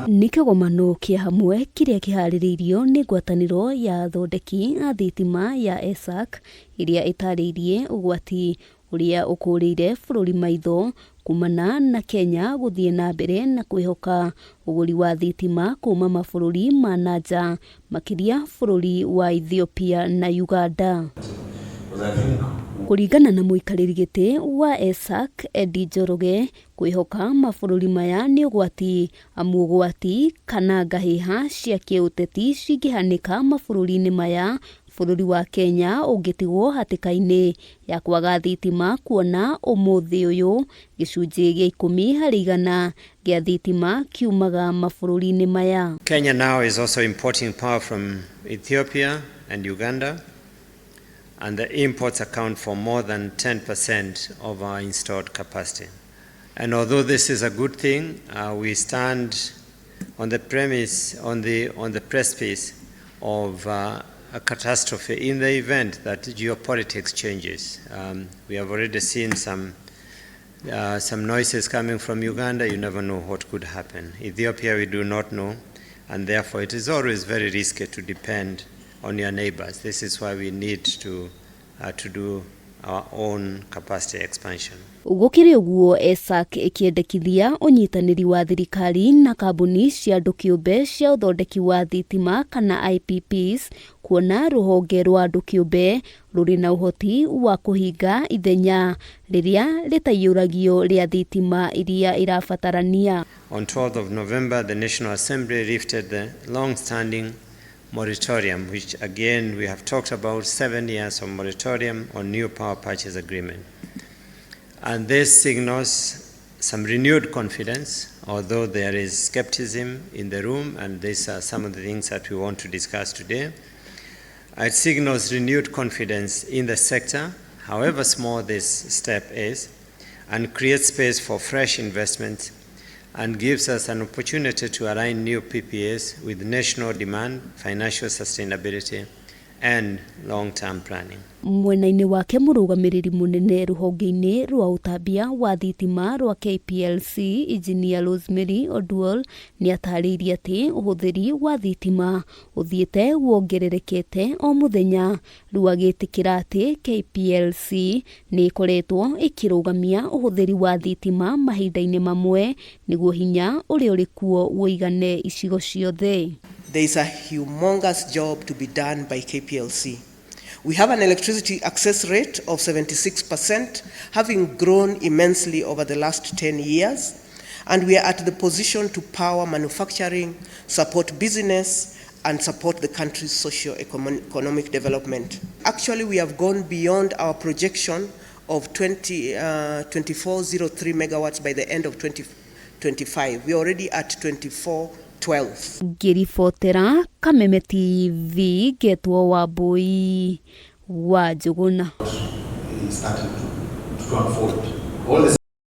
Nĩ kĩgomano kĩa hamwe kĩrĩa kĩharĩrĩirio nĩ ngwatanĩro ya athondeki a thitima ya ESAC ĩrĩa ĩtarĩirie ũgwati ũrĩa ũkũrĩire bũrũri maitho kumana na Kenya gũthiĩ na mbere na kwĩhoka ũgũri wa thitima kuma mabũrũri ma na nja makĩria bũrũri wa Ethiopia na Uganda. Kũringana na mũikarĩri gĩtĩ wa ESAC Eddie Njoroge, kwĩhoka mabũrũri maya nĩ ũgwati amu ũgwati kana ngahĩha cia kĩũteti cingĩhanĩka mabũrũri-inĩ maya, bũrũri wa Kenya ũngĩtigwo hatĩka-inĩ ya kwaga thitima kuona ũmũthĩ ũyũ gĩcunjĩ gĩa 10% gĩa thitima kiumaga mabũrũri-inĩ maya. Kenya now is also importing power from Ethiopia and Uganda, and the imports account for more than 10% of our installed capacity. And although this is a good thing, we stand on the premise, on the precipice of a catastrophe in the event that geopolitics changes. We have already seen some noises coming from Uganda. You never know what could happen. Ethiopia, we do not know, and therefore it is always very risky to depend on your neighbors. This is why we need to do our own capacity expansion. Gũkĩrĩ ũguo, ESAC ĩkĩendekithia ũnyitanĩri wa thirikari na kambuni cia andũ kĩũmbe cia ũthondeki wa thitima kana IPPs kuona rũhonge rwa andũ kĩũmbe rũrĩ na ũhoti wa kũhinga ithenya rĩrĩa rĩtaiyũragio rĩa thitima iria irabatarania. On 12th of November, the National Assembly lifted the long-standing moratorium, which again we have talked about, 7 years of moratorium on new power purchase agreement. And this signals some renewed confidence, although there is skepticism in the room, and these are some of the things that we want to discuss today. It signals renewed confidence in the sector, however small this step is, and creates space for fresh investments and gives us an opportunity to align new PPAs with national demand, financial sustainability, and long-term planning. Mwena-inĩ wake, mũrũgamĩrĩri mũnene rũhonge-inĩ rwa ũtambia wa thitima rwa KPLC, Engineer Rosemary Oduol, nĩ atarĩirie atĩ ũhũthĩri wa thitima ũthiĩte wongererekete o mũthenya, rĩu agĩtĩkĩra atĩ KPLC nĩ ĩkoretwo ĩkĩrũgamia ũhũthĩri wa thitima mahinda-inĩ mamwe nĩguo hinya ũrĩa ũrĩ kuo ũigane icigo ciothe. There is a humongous job to be done by KPLC. We have an electricity access rate of 76%, having grown immensely over the last 10 years, and we are at the position to power manufacturing, support business, and support the country's socio-economic development. Actually, we have gone beyond our projection of 2403 megawatts by the end of 2025. We are already at 2412. Ngĩribotera Kameme TV, ngetwo Wambui wa Njũgũna. Is starting to unfold. All the